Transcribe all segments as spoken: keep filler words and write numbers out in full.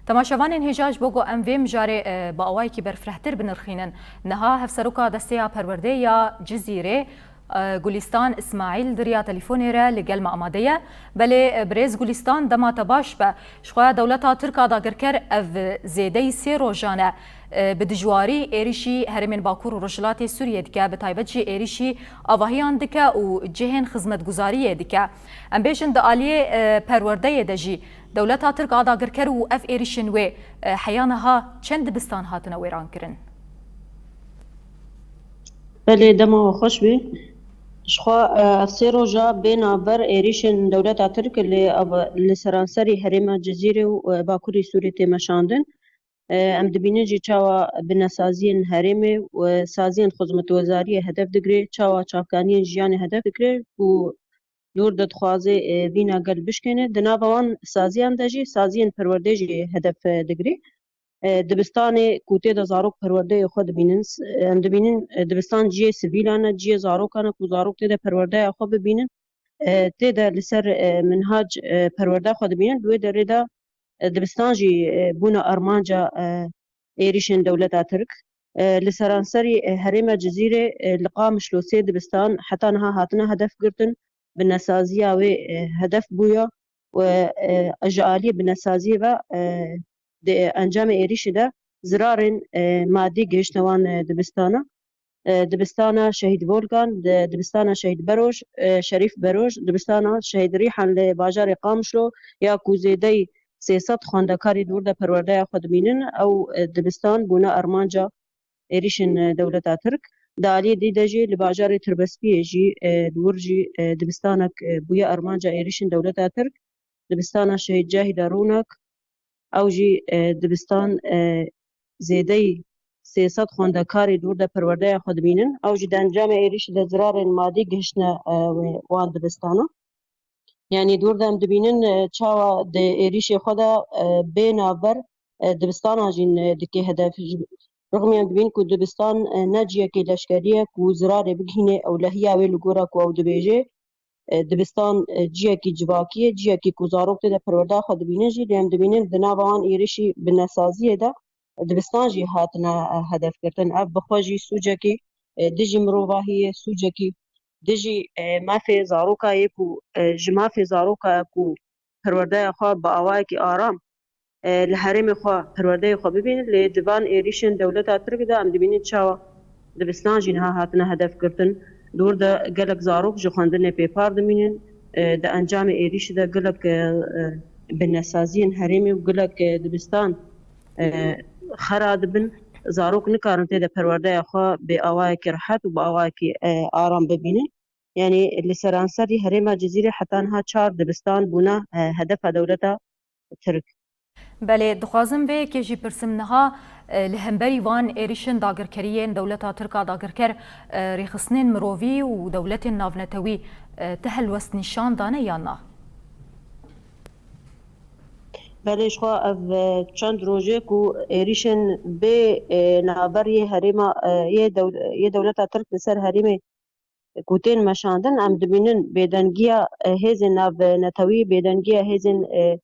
Temaşevanên hêja, ji bo ku em vê mijarê, e, bi awayekî berfirehtir binirxînin, niha Hevseroka Desteya Perwerdê ya Cizîrê, e, Gulîstan Îsmaîl di riya telîfonê re li gel me amade ye. Belê, e, birêz Gulîstan, dema te baş be. Ji xwe dewleta Tirk a dagirker ev zêdeyî sê rojan e, e, bi dijwarî êrişî herêmên Bakur û Rojhilatê Sûriyê dike, bi taybet jî êrişî avahiyan dike û cihên xizmetguzariyê dike. Em bêjin di aliyê, e, perwerdeyê de jî dewleta Tirk a dagirker û ev êrişên wê, e, heya niha çend dibistan hatine wêran kirin? Belê, dema we xweş be. Ji xwe, e, ev sê roja bê navber êrişên dewleta Tirk li, li seranserî herêma Cizîrê û, e, Bakurê Sûriyê tê meşandin. E, em dibînin jî çawa binesaziyên herêmê û saziyên xizmetwezariyê hedef digire, çawa çavkaniyên jiyanê hedef digire û dûr de dixwaze, e, vîna gel bişkêne. Di nava wan saziyan de jî saziyên perwerdê jî hedef, e, digire. E, dibistanê ku tê de zarok perwerdeyê xwe dibînin, s-, em dibînin, e, dibistan cihê sivîlan e, cihê zarokan e ku zarok tê de perwerdeya xwe bibînin. E, tê de li ser, e, minhac, e, perwerda xwe dibînin. Di wê derê de, e, dibistan jî, e, bûne armanca, e, êrişên dewleta Tirk. E, li seranserî, e, herêma Cizîrê, e, li Qamişlo sê dibistan heta niha hatine hedef girtin. Binesaziya wê, e, hedef bûye û, e, ji aliyê binesaziyê ve, e, di encamê êrişî de zirarên, e, madî gihiştine wan, e, dibistana. E, dibistana Şehîd Volkan, di-, dibistana Şehîd Beroj, e, Şerîf Beroj, dibistana Şehîd Rîhan li bajarê Qamişlo ya ku zêdeyî sê sed xwendekarî di wir de perwerdeya xwe dimînin, ew, e, dibistan bûne armanca êrişên, e, dewleta Tirk. Di aliyê dî de jî li bajarê Tirbespiyê jî, e, di wir jî, e, dibistanek, e, bûye armanca êrişên dewleta Tirk. Dibistana Şehîd Cahîda Rûnak, ew jî, e, dibistan, e, zêdeyî sê sed xwendekarî di wir de perwerdeya xwe dibînin. Ew jî di encamê êrişî de zirarên madî gihiştine, e, wê, wan dibistana. Yanî di wir de em dibînin, e, çawa di êrişê xwe de, e, bê navber, e, dibistana jî, e, dike hedef. Ji, rixmî em dibînin ku dibistan, e, ne cihekî leşkerî ye ku zirarê bigihîne, ewlehiya wê li gora ku ew dibêje, e, dibistan, e, cihekî civakî ye, cihekî ku zarok tê de perwerda xwe dibînin jî, lê em dibînin di nava wan êrişî binesaziyê de dibistan jî hatine, e, hedef girtin. Ev bi xwe jî sûcekî, e, dijî mirovahî ye, sûcekî dijî, e, mafê zaroka ye ku, e, ji mafê zaroka ye ku perwerdeya xwe bi awayekî aram, e, li herêmê xwe perwerdeyê xwe bibînin. Lê di van êrîşên dewleta Tirk de em dibînin çawa dibistan jî niha hatine hedef girtin. Di wir de gelek zarok ji xwendinê pêpar dimînin. E, di encamê êrîşî de gelek, e, e, binesaziyên herêmê û gelek, e, dibistan, e, xera dibin. Zarok nikarin tê de perwerdeya xwe bi awayekî rehet û bi awayekî, e, aram bibînin. Yanî li seranserî herêma Cizîrê heta niha çar dibistan bûne, e, hedefa dewleta Tirk. Belê, dixwazim vê yekê jî pirsim niha, e, li hemberî van êrişên dagirkeriyên dewleta Tirk a dagirker, e, rêxistinên mirovî û dewletên navnetewî, e, ti helwest nîşan dane yan na? Belê, ji xwe ev, e, çend rojê ku êrîşên bê, e, navber yê herêma, e, yê dew-, yê dewleta Tirk li ser herêmê ku tên meşandin, em dibînin bêdengiya, e, hêzên navnetewî, bêdengiya hêzên, e,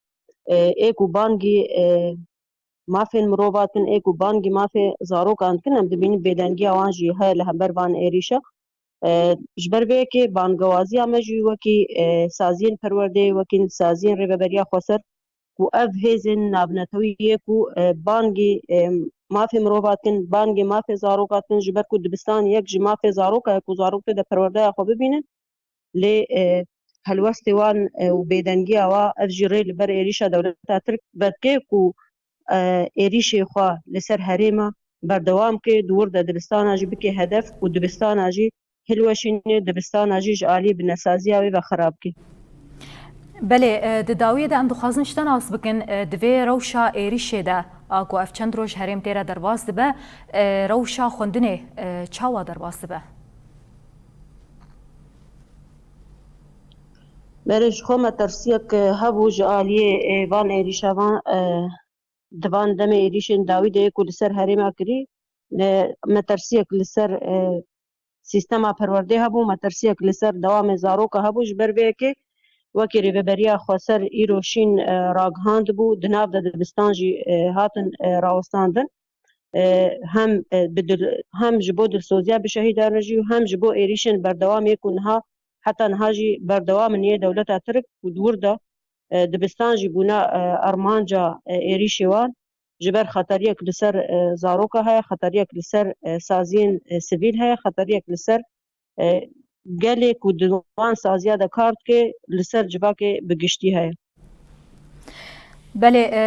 e, ê ku bangî, e, mafên mirova dikin, ê ku bangî mafê zarokan dikin, em dibînin bêdengiya wan jî heye li hember van êrîşa. E, ji ber vê yekê bangewaziya me jî wekî, e, saziyên perwerdeyê, wekî saziyên Rêveberiya Xweser, ku ev hêzên navnetewî yê ku, e, bangî, e, mafê mirova dikin, bangê mafê zaroka dikin, ji ber ku dibistan yek ji mafê zaroka ye ku zarok tê de perwerdeya xwe bibînin. Lê, e, helwestê wan, e, û bêdengiya wa ev jî rê li ber êrîşa dewleta Tirk vedike ku, e, êrîşê xwe li ser herêma berdewam ke, di wir de dibistana jî bike hedef û dibistana jî hilweşîne, dibistana jî ji alî binesaziya wê ve xera bike. Belê, e, di dawiyê de em dixwazin ji te nas bikin, e, di vê rewşa êrîşê de, a ku ev çend roj herêm tê re derbas dibe, e, rewşa xwendinê, e, çawa derbas dibe? Belê, ji xwe metirsiyek, e, hebû ji aliyê, e, van êrîşa van, e, di van demê êrîşên dawî de yê ku li ser herêma kirî, e, metirsiyek li ser, e, sîstema perwerdê hebû, metirsiyek li ser dewamê zaroka hebû. Ji ber vê yekê wekî Rêveberiya Xweser îro şîn e, ragihandibû, di nav de dibistan jî e, hatin e, rawestandin. E, hem e, bi dil, hem ji bo dilsoziya bi şehîdan re jî û hem ji bo êrîşên berdewam yê ku niha heta niha jî berdewam in yê dewleta Tirk û di wir de e, dibistan jî bûne e, armanca e, êrîşê wan. Ji ber xeteriyek li ser e, zaroka heye, xeteriyek li ser e, saziyên e, sivîl heye, xeteriyek li ser e, gelê ku di wan saziya de kar dike li ser civakê bi giştî heye. Belê, e,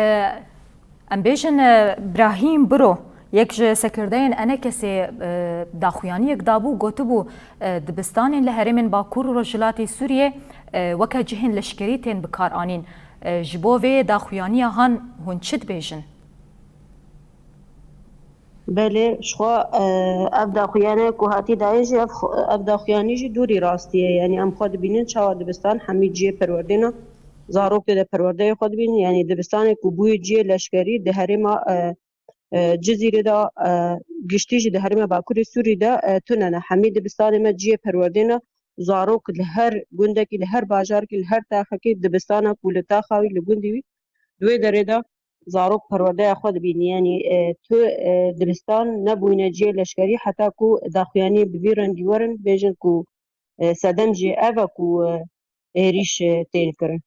em bêjin e, Brahîm Biro, yek ji sekirdeyên enekesê e, daxuyaniyek dabû, gotibû e, dibistanên li herêmên Bakur û Rojhilatê Sûriyê e, weke cihên leşkerî tên bikaranîn. E, ji bo vê daxuyaniya han hûn çi dibêjin? Belê, jixwe ev daxuyane ku hatî dayê jî ev daxuyanî jî dûrî rastî ye. Yanî em xwe dibînin çawa dibistan hemî cihê perwerdêna zarokê de perwerdeyê xwe dibînin. Yanî dibistanê ku bûye cihê leşkerî di herêma Cizîrê de, giştî jî di herêma Bakurê Sûrî de tune ne. Hemî dibistanê me cihê perwerdêna zarok li her gundekî, li her bajarekî, li her taxekî dibistana ku li taxa wî, li gundî wî, di wê derê de zarok perwerdeya xwe dibînin. Yanî e, tu e, dibistan nebûyne cihê leşkerî heta ku daxuyaniyê bi vî rengî werin, bêjin ku e, sedem jî ev e ku e, êrîş e, tên kirin.